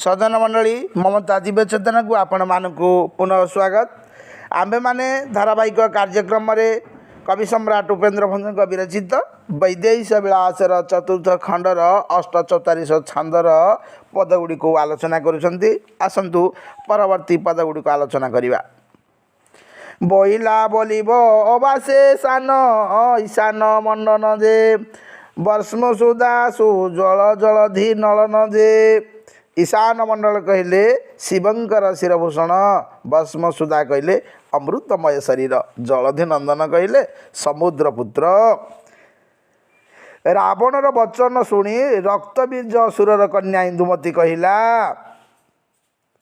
ସଜ୍ଜନ ମଣ୍ଡଳୀ, ମମତା ଦିବ୍ୟ ଚେତନାକୁ ଆପଣମାନଙ୍କୁ ପୁନଃ ସ୍ୱାଗତ। ଆମ୍ଭେମାନେ ଧାରାବାହିକ କାର୍ଯ୍ୟକ୍ରମରେ କବି ସମ୍ରାଟ ଉପେନ୍ଦ୍ର ଭଞ୍ଜଙ୍କ ବିରଚିତ ବୈଦେହୀଶ ବିଳାସର ଚତୁର୍ଥ ଖଣ୍ଡର ଅଷ୍ଟଚତ୍ୱାରିଶ ଛାନ୍ଦର ପଦଗୁଡ଼ିକୁ ଆଲୋଚନା କରୁଛନ୍ତି। ଆସନ୍ତୁ, ପରବର୍ତ୍ତୀ ପଦଗୁଡ଼ିକୁ ଆଲୋଚନା କରିବା। ବୋଇଲା ବୋଲିବ ଅବା ସେ ସାନ ଈଶାନ ମଣ୍ଡନ ଯେ, ବର୍ଷ୍ମ ସୁଧା ସୁଜଳ ଜଳଧି ନଳନ ଯେ। ଈଶାନ ମଣ୍ଡଳ କହିଲେ ଶିବଙ୍କର ଶିରଭୂଷଣ, ଭସ୍ମ ସୁଧା କହିଲେ ଅମୃତମୟ ଶରୀର, ଜଳଧି ନନ୍ଦନ କହିଲେ ସମୁଦ୍ର ପୁତ୍ର। ରାବଣର ବଚନ ଶୁଣି ରକ୍ତବୀଜ ଅସୁରର କନ୍ୟା ଇନ୍ଦୁମତୀ କହିଲା,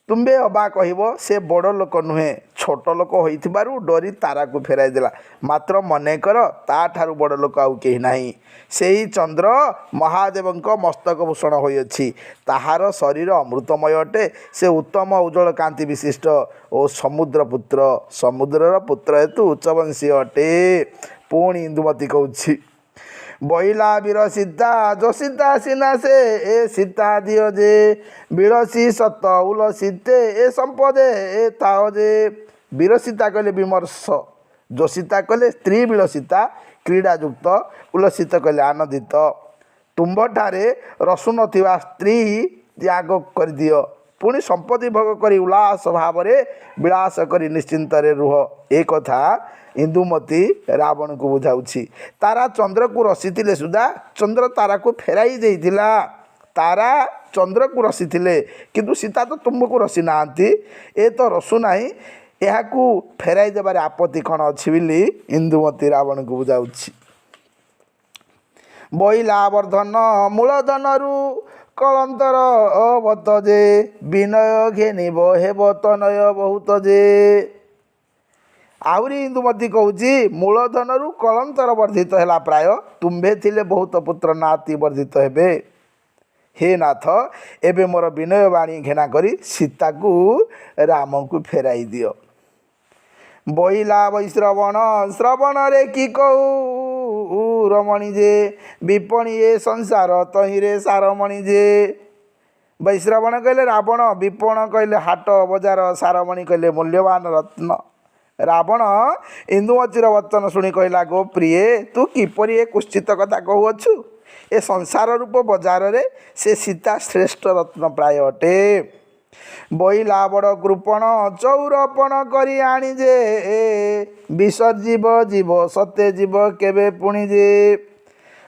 ତୁମ୍ଭେ ଅବା କହିବ ସେ ବଡ଼ ଲୋକ ନୁହେଁ, ଛୋଟ ଲୋକ ହୋଇଥିବାରୁ ଡରି ତାରାକୁ ଫେରାଇ ଦେଲା। ମାତ୍ର ମନେକର, ତାଠାରୁ ବଡ଼ ଲୋକ ଆଉ କେହି ନାହିଁ। ସେହି ଚନ୍ଦ୍ର ମହାଦେବଙ୍କ ମସ୍ତକ ଭୂଷଣ ହୋଇଅଛି। ତାହାର ଶରୀର ଅମୃତମୟ ଅଟେ। ସେ ଉତ୍ତମ ଉଜ୍ଜଳ କାନ୍ତି ବିଶିଷ୍ଟ ଓ ସମୁଦ୍ର ପୁତ୍ର। ସମୁଦ୍ରର ପୁତ୍ର ହେତୁ ଉଚ୍ଚବଂଶୀ ଅଟେ। ପୁଣି ଇନ୍ଦୁମତୀ କହୁଛି, ବୋଇଲା ବୀର ସୀତା ଯଶୀତା ସିନା ସେ ଏ ସୀତା ଦିଅ ଯେ, ବିଳସୀ ସତ ଉଲସିତେ ଏ ସମ୍ପଦେ ଏ ଥାଅ ଯେ। ବୀର ସୀତା କହିଲେ ବିମର୍ଶ, ଯୋଶୀତା କହିଲେ ସ୍ତ୍ରୀ, ବିଳସିତା କ୍ରୀଡ଼ାଯୁକ୍ତ, ଉଲ୍ଲସିତ କହିଲେ ଆନନ୍ଦିତ। ତୁମ୍ଭଠାରେ ରସୁନଥିବା ସ୍ତ୍ରୀ ତ୍ୟାଗ କରିଦିଅ, ପୁଣି ସମ୍ପତ୍ତି ଭୋଗ କରି ଉଲ୍ଲାସ ଭାବରେ ବିଳାସ କରି ନିଶ୍ଚିନ୍ତରେ ରୁହ। ଏ କଥା ଇନ୍ଦୁମତୀ ରାବଣକୁ ବୁଝାଉଛି। ତାରା ଚନ୍ଦ୍ରକୁ ରସିଥିଲେ ସୁଦ୍ଧା ଚନ୍ଦ୍ର ତାରାକୁ ଫେରାଇ ଦେଇଥିଲା। ତାରା ଚନ୍ଦ୍ରକୁ ରସିଥିଲେ, କିନ୍ତୁ ସୀତା ତ ତୁମକୁ ରସି ନାହାନ୍ତି। ଏ ତ ରସୁ ନାହିଁ, ଏହାକୁ ଫେରାଇ ଦେବାରେ ଆପତ୍ତି କ'ଣ ଅଛି ବୋଲି ଇନ୍ଦୁମତୀ ରାବଣକୁ ବୁଝାଉଛି। ବୋଇଲା ବର୍ଦ୍ଧନ ମୂଳଧନରୁ କଳନ୍ତର ଅବତ ଯେ, ବିନୟ ଘେନିବ ହେବ ତନୟ ବହୁତ ଯେ। ଆହୁରି ଇନ୍ଦୁମତୀ କହୁଛି, ମୂଳଧନରୁ କଳନ୍ତର ବର୍ଦ୍ଧିତ ହେଲା ପ୍ରାୟ, ତୁମ୍ଭେ ଥିଲେ ବହୁତ ପୁତ୍ର ନାତି ବର୍ଦ୍ଧିତ ହେବେ। ହେ ନାଥ, ଏବେ ମୋର ବିନୟ ବାଣୀ ଘେନା କରି ସୀତାକୁ ରାମଙ୍କୁ ଫେରାଇ ଦିଅ। ବୋଇଲା ବୈଶ୍ରବଣ ଶ୍ରବଣରେ କି କହୁ ରମଣୀ ଯେ, ବିପଣି ଏ ସଂସାର ତହିଁରେ ସାରମଣି ଯେ। ବୈଶ୍ରବଣ କହିଲେ ରାବଣ, ବିପଣ କହିଲେ ହାଟ ବଜାର, ସାରମଣି କହିଲେ ମୂଲ୍ୟବାନ ରତ୍ନ। ରାବଣ ଇନ୍ଦୁମତୀର ବଚନ ଶୁଣି କହିଲା, ଗୋ ପ୍ରିୟେ, ତୁ କିପରି ଏ କୁତ୍ସିତ କଥା କହୁଅଛୁ? ଏ ସଂସାର ରୂପ ବଜାରରେ ସେ ସୀତା ଶ୍ରେଷ୍ଠ ରତ୍ନ ପ୍ରାୟ ଅଟେ। ବୋଇଲା ବଡ଼ କୃପଣ ଚୌରପଣ କରି ଆଣି ଯେ, ବିସର୍ଜିବ ଜୀବ ସତେ ଜୀବ କେବେ ପୁଣି ଯେ।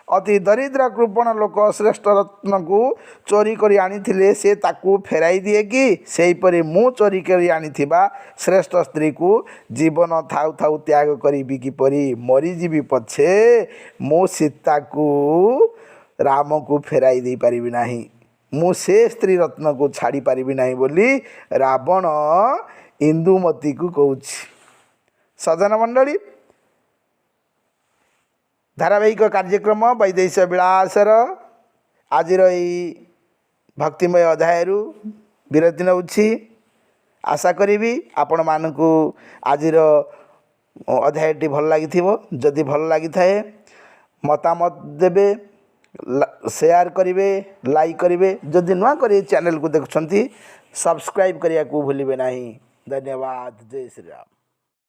ଅତି ଦରିଦ୍ର କୃପଣ ଲୋକ ଶ୍ରେଷ୍ଠ ରତ୍ନକୁ ଚୋରି କରି ଆଣିଥିଲେ ସେ ତାକୁ ଫେରାଇ ଦିଏ କି? ସେହିପରି ମୁଁ ଚୋରି କରି ଆଣିଥିବା ଶ୍ରେଷ୍ଠ ସ୍ତ୍ରୀକୁ ଜୀବନ ଥାଉ ଥାଉ ତ୍ୟାଗ କରିବି କିପରି? ମରିଯିବି ପଛେ ମୁଁ ସୀତାକୁ ରାମକୁ ଫେରାଇ ଦେଇପାରିବି ନାହିଁ। ମୁଁ ସେ ସ୍ତ୍ରୀ ରତ୍ନକୁ ଛାଡ଼ି ପାରିବି ନାହିଁ ବୋଲି ରାବଣ ଇନ୍ଦୁମତୀକୁ କହୁଛି। ସଜ୍ଜନ ମଣ୍ଡଳୀ, ଧାରାବାହିକ କାର୍ଯ୍ୟକ୍ରମ ବୈଦେହୀଶ ବିଳାସର ଆଜିର ଏଇ ଭକ୍ତିମୟ ଅଧ୍ୟାୟରୁ ବିରତି ନେଉଛି। ଆଶା କରିବି ଆପଣମାନଙ୍କୁ ଆଜିର ଅଧ୍ୟାୟଟି ଭଲ ଲାଗିଥିବ। ଯଦି ଭଲ ଲାଗିଥାଏ, ମତାମତ ଦେବେ, ସେୟାର କରିବେ, ଲାଇକ୍ କରିବେ। ଯଦି ନୂଆ କରି ଚ୍ୟାନେଲକୁ ଦେଖୁଛନ୍ତି, ସବସ୍କ୍ରାଇବ୍ କରିବାକୁ ଭୁଲିବେ ନାହିଁ। ଧନ୍ୟବାଦ। ଜୟ ଶ୍ରୀରାମ।